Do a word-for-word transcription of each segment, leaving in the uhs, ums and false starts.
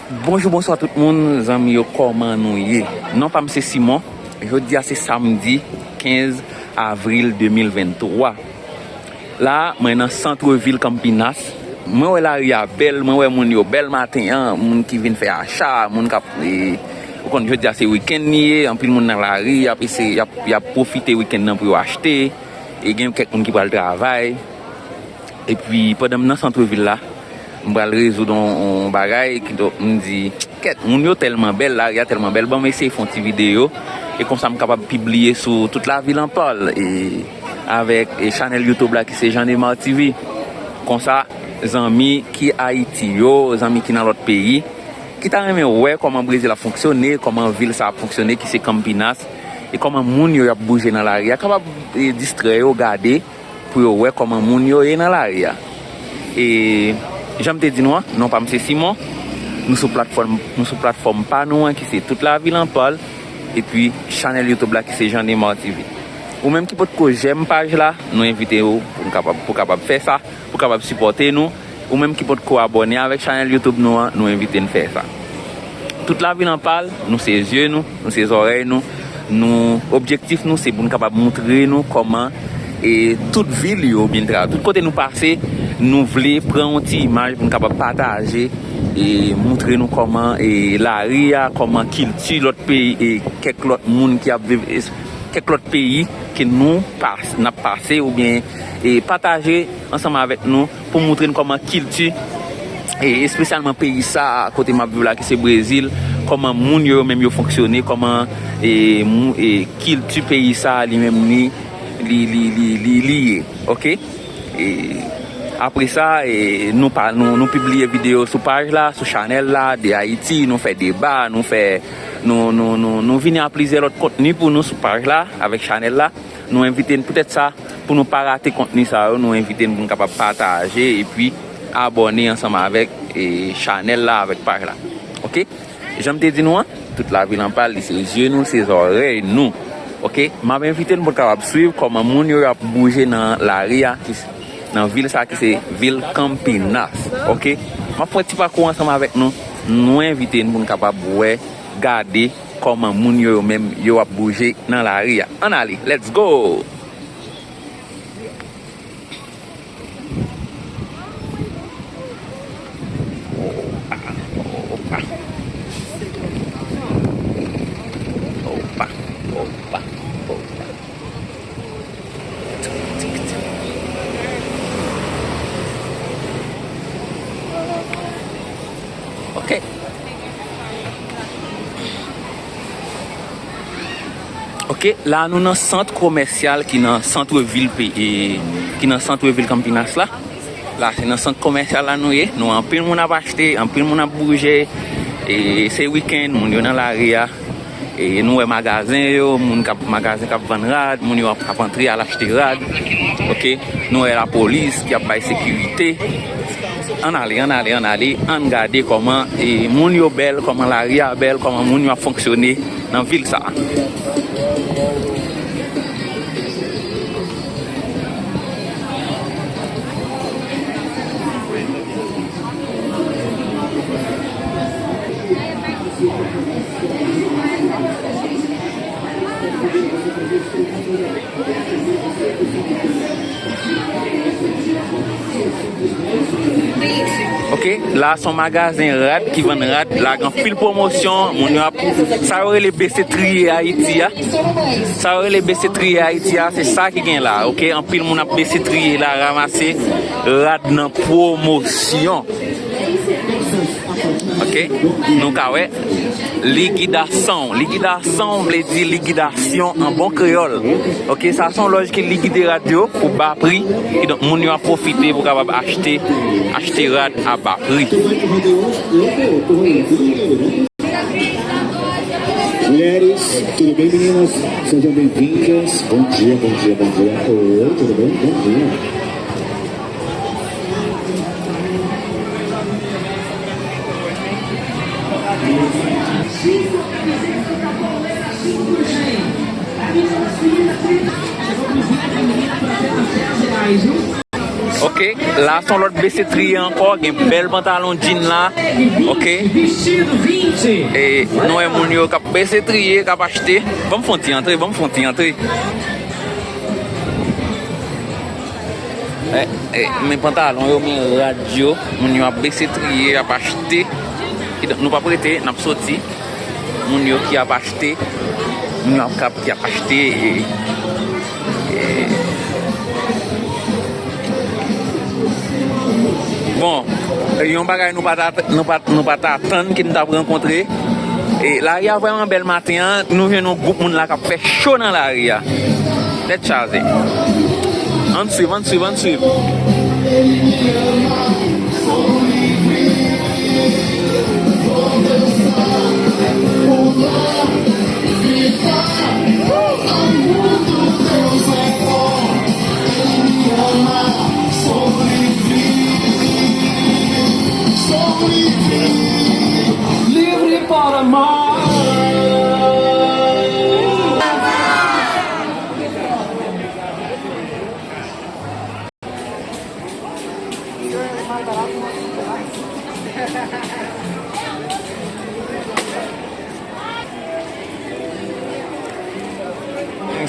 Bonjou, bonswa tout moun, zanmi yo, kòman nou ye? Non pa m se Simon. Jodi a se samdi kenz avril de mil venntwa. La, mwen nan sant vil Campinas. Mwen wè lari a bèl, mwen wè moun yo bèl maten an, moun ki vin fè acha, moun k ap, e, ou konn jodi a se wikenn li ye, anpil moun nan lari, y ap eseye, y ap, y ap pwofite wikenn nan pou yo achte, e gen kèk moun ki pral travay. Epi, pandan m nan sant vil la, m pral rezoud yon, yon bagay, kidonk m di, kèt, moun yo tèlman bèl, lari a tèlman bèl, ban m eseye fè yon ti videyo, e konsa m kapab pibliye sou tout lavil an pal, e avèk, e chanèl YouTube la ki se Jean Neymar T V. Konsa, zanmi ki Ayiti yo, zanmi ki nan lòt peyi, ki ta renmen wè kòman Brezil ap fonksyone, kòman vil sa ap fonksyone, ki se Campinas, e kòman moun yo ap bouje nan lari a, kapab, e, distrè yo, gade, pou yo wè kòman moun yo ye nan lari a. E jan m te di nou an, non pa m se Simon. Nou sou platfòm, nou sou platfòm pa nou an ki se Tout Lavil an Pal, epi chanèl YouTube la ki se Jean Neymar T V. Ou menm ki potko jèm paj la, nou envite w pou n kapab, pou kapab fè sa, pou kapab sipòte nou. Ou menm ki potko abòne avèk chanèl YouTube nou an, nou envite n fè sa. Tout Lavil an Pal, nou se zye nou, nou se zòrèy nou. Nou, objektif nou, se pou n kapab moutre nou kòman, e, tout vil yo, oubyen tra-, tout kote nou pase, nou vle pran yon ti imaj pou n kapab pataje, e moutre nou kòman, e, lari a, kòman kilti lòt peyi, e kèk lòt moun ki ap viv, e, kèk lòt peyi ke nou pas-, n ap pase, oubyen, e pataje ansanm avèk nou pou moutre n kòman kilti, e espesyalman peyi sa a kote m ap viv la, ki se Brezil, kòman moun yo, yo menm yo fonksyone, kòman, e, mou-, e kilti peyi sa a li menm li, li, li, li, li, li ye, oke? E apre sa, e, nou pa, nou, nou pibliye videyo sou paj la, sou chanèl la, de Ayiti, nou fè deba, nou fè, nou, nou, nou, nou vini a plizyè lòt kontni pou nou sou paj la, avèk chanèl la. Nou envite n, poutèt sa, pou nou pa rate kontni sa yo, nou envite n pou n kapab pataje epi abòne ansanm avèk, e, chanèl la, avèk paj la. Oke? Jan m te di nou an, Tout Lavil an Pal, li se zye nou, se zòrèy nou. Oke? M ap envite n pou n kapab swiv kòman moun yo ap bouje nan lari a, ki s-, nan vil sa ki se vil Campinas. Oke? M ap fè yon ti pakou ansanm avèk nou. Nou envite n pou n kapab wè, gade kòman moun yo, yo menm, yo ap bouje nan lari a. Ann ale, let's go! Opa, opa. Opa, opa, opa. Ok. Ok, la nou nan sant komèsyal ki nan sant vil pe-, e, ki nan sant vil Campinas la. La se nan sant komèsyal la nou ye. Nou wè anpil moun ap achte, anpil moun ap bouje. E se wikenn, moun yo nan lari a. E nou wè magazen yo, moun k ap, magazen k ap vann rad, moun yo ap, ap antre al achte rad. Ok, nou wè lapolis ki ap bay sekirite. Ann ale, ann ale, ann ale, ann gade kòman, e, moun yo bèl, kòman lari a bèl, kòman moun yo ap fonksyone nan vil sa a. Ok, la se yon magazen rad ki vann rad, la gen anpil pwomosyon, moun yo ap, sa yo rele bese triye Ayiti a. Sa yo rele bese triye Ayiti a, se sa ki gen la, ok? Anpil moun ap bese triye la, ranmase rad nan pwomosyon. Ok, nou ka wè likidason. Likidason vle di likidasyon an bon kreyòl. Ok, sa se yon lòj ki likide rad yo pou ba pri. Kidonk, moun yo ap pwofite pou kapab achte, achte rad a ba pri. Mulheres, tudo bem, meninas? Sejam bem-vindas. Bom dia, bom dia, bom dia. Oi, tudo bem? Bom dia. Ok, Ok, la se yon lòt bese triye ankò, gen bèl pantalon jean la. Ok. E nou wè moun yo k ap bese triye, k ap achte. Ban m fè yon ti antre, ban m fè yon ti antre. E, e, men pantalon yo, men rad yo, moun yo ap bese triye, ap achte. Kidonk, nou p ap rete, n ap soti. Moun yo ki ap achte, moun yo ap, k ap, ki ap achte. E, e, bon, yon bagay nou pa ta, nou pa, nou pa ta atann ke n t ap rankontre. E, lari a vrèman bèl maten an. Nou jwenn yon gwoup moun la k ap fè cho nan lari a. Tèt chaje. Ann swiv, ann swiv, ann swiv. Livre para amar.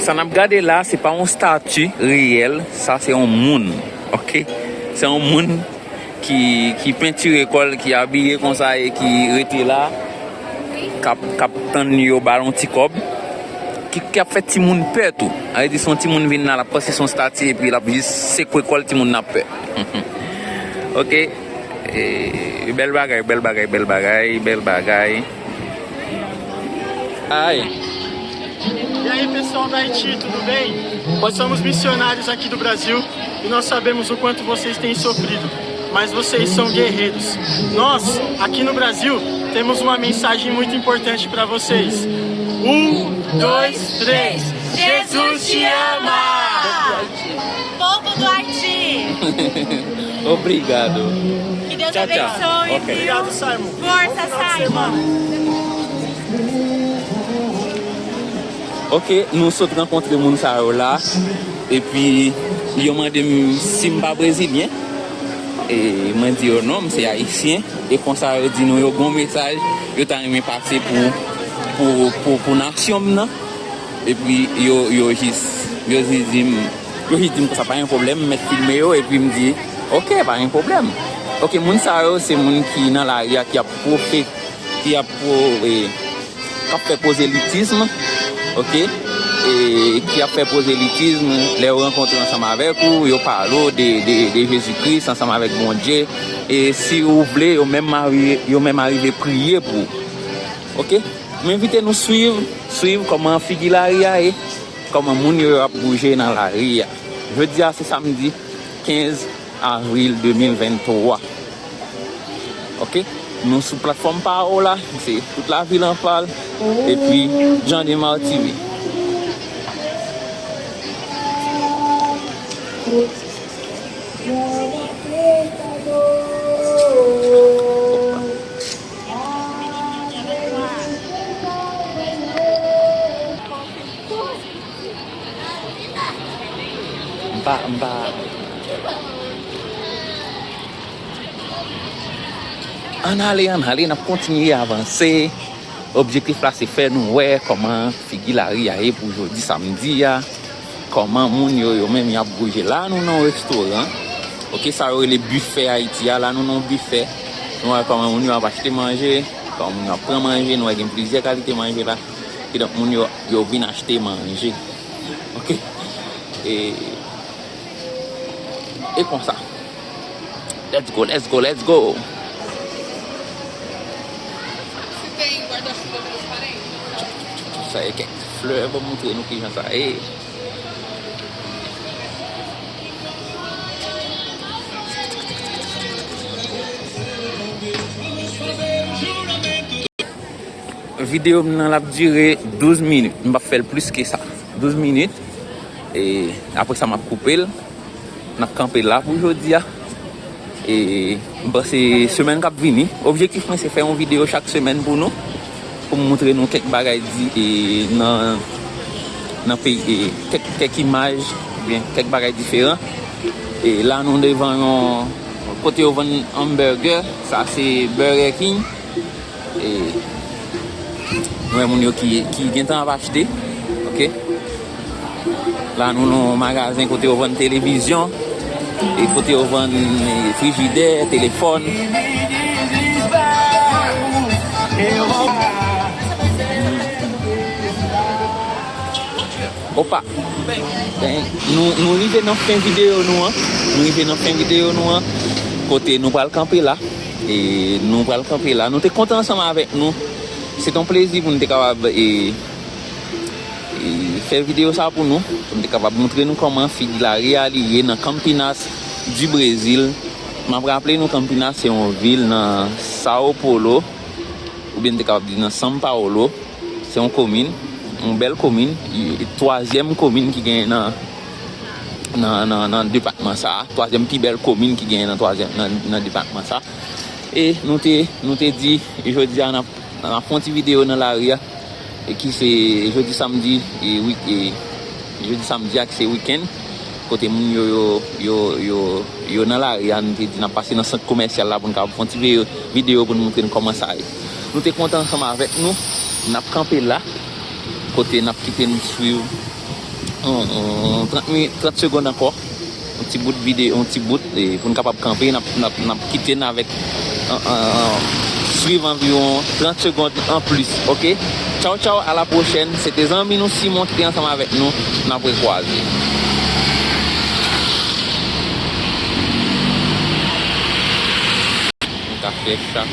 Sa n ap gade la, se pa yon stati reyèl, sa se yon moun, ok? Se yon moun ki, ki pentire kò l, ki abiye konsa e ki rete la, k ap, k ap tann yo ba l yon ti kòb, ki, k ap fè timoun pè tou. Sa vle di, si yon timoun vin la, l ap panse se yon stati, epi l ap jis sekwe kò l, timoun nan ap pè. Ok. E, bèl bagay, bèl bagay, bèl bagay, bèl bagay. Ai. E aí, pessoal da Haiti, tudo bem? Nós somos missionários aqui do Brasil e nós sabemos o quanto vocês têm sofrido, mas vocês são guerreiros. Nós, aqui no Brasil, temos uma mensagem muito importante para vocês. Um, dois, três. Jesus te ama! Povo do Haiti! Obrigado. Que Deus abençoe, viu? Obrigado, Simon. Força, Simon. Ok, nou sot rankontre moun sa yo la. Epi, yo mande m si m pa brezilyen. E mwen di yo non, m se ayisyen. E konsa yo di nou yo gon mesaj yo ta renmen pase pou, pou, pou, pou nasyon m nan. Epi yo, yo jis, yo jis di m, yo jis di m konsa pa gen pwoblèm, m mèt filme yo, epi m di, ok, pa gen pwoblèm. Ok, moun sa yo se moun ki nan lari a, ki ap pwofe-, ki ap pwo-, e, k ap fè pwozelitism, ok? E ki ap fè pwozelitism, lè yo rankontre ansanm avèk ou, yo pale w de, de, de Jezi Kris ansanm avèk Bondye. E si ou vle, yo menm ari-, yo menm arive priye pou ou. Ok? M envite nou swiv, swiv kòman figi lari a ye, kòman moun yo ap bouje nan lari a. Jodi a se samdi kenz avril de mil venntwa. Ok? Nou sou platfòm pa ou la, se tout lavil an pal, epi Jan Demar T V. M pa, m pa. Ann ale, ann ale, n ap kontinye avanse. Objektif la se fè nou wè kòman figi lari a ye pou jodi samdi a. Kòman moun yo, yo menm y ap bouje. La nou nan yon restoran. Ok, sa yo rele bifè Ayiti a. La nou nan yon bifè. Nou wè kòman moun yo ap achte manje, kòman moun yo ap pran manje. Nou wè gen plizyè kalite manje la. Kidonk moun yo, yo vin achte manje. Ok. E, e konsa. Let's go, let's go, let's go. Sa e kèk flè, ban m montre nou kijan sa ye. Videyo m nan l ap dire douz minit. M p ap fè l plis ke sa. Douz minit. E apre sa, m ap koupe l. N ap kanpe la pou jodi a. E m panse semèn k ap vini, objektif mwen se fè yon videyo chak semèn pou nou, pou m montre nou kèk bagay di, e, nan, nan peyi, e, kèk, kèk imaj, oubyen kèk bagay diferan. E la nou devan yon kote yo vann hamburger, sa se Burger King. E nou wè moun yo ki, ki gentan ap achte. Ok. La nou nan yon magazen kote yo vann televizyon, e kote yo vann, e, frijidè, telefòn. Opa! Ben, nou, nou rive nan fen videyo nou an. Nou rive nan fen videyo nou an. Kote nou pral kanpe la. E nou pral kanpe la. Nou te kontan ansanm avèk nou. Se t on plezi pou nou te kapab, e, e, fè videyo sa pou nou. Pou nou te kapab montre nou kòman figi lari a li ye nan Campinas, di Brezil. M ap raple nou, Campinas se yon vil nan Sao Paulo, oubyen m te kapab di nan São Paulo. Se yon komin, yon bèl komin, e, twazyèm komin ki genyen nan, nan, nan, nan depatman sa a. Twazyèm pi bèl komin ki genyen nan twazyèm, nan, nan depatman sa a. E nou te, nou te di, jodi a, n ap, n ap fè yon ti videyo nan lari a. E ki se jodi samdi, e, wik-, e, jodi samdi a ki se wikenn, kote moun yo, yo, yo, yo, yo nan lari a, nou te di n ap pase nan sant komèsyal la pou n kapab fè yon ti videyo, videyo pou n montre n kòman sa ye. Nou te kontan ansanm avèk nou, n ap kanpe la, kote n ap kite n swiv, on, on, trant minit, trant segonn ankò. Yon ti bout videyo, yon ti bout, e, pou n kapab kanpe, n ap, n ap, n ap kite n avèk, an, an, an, swiv anviwon trant segonn anplis, ok? Tchaw, tchaw, a la pwochèn. Se te zanmi nou Simon ki te ansanm avèk nou. N ap rekwaze. Nou ka fè sa.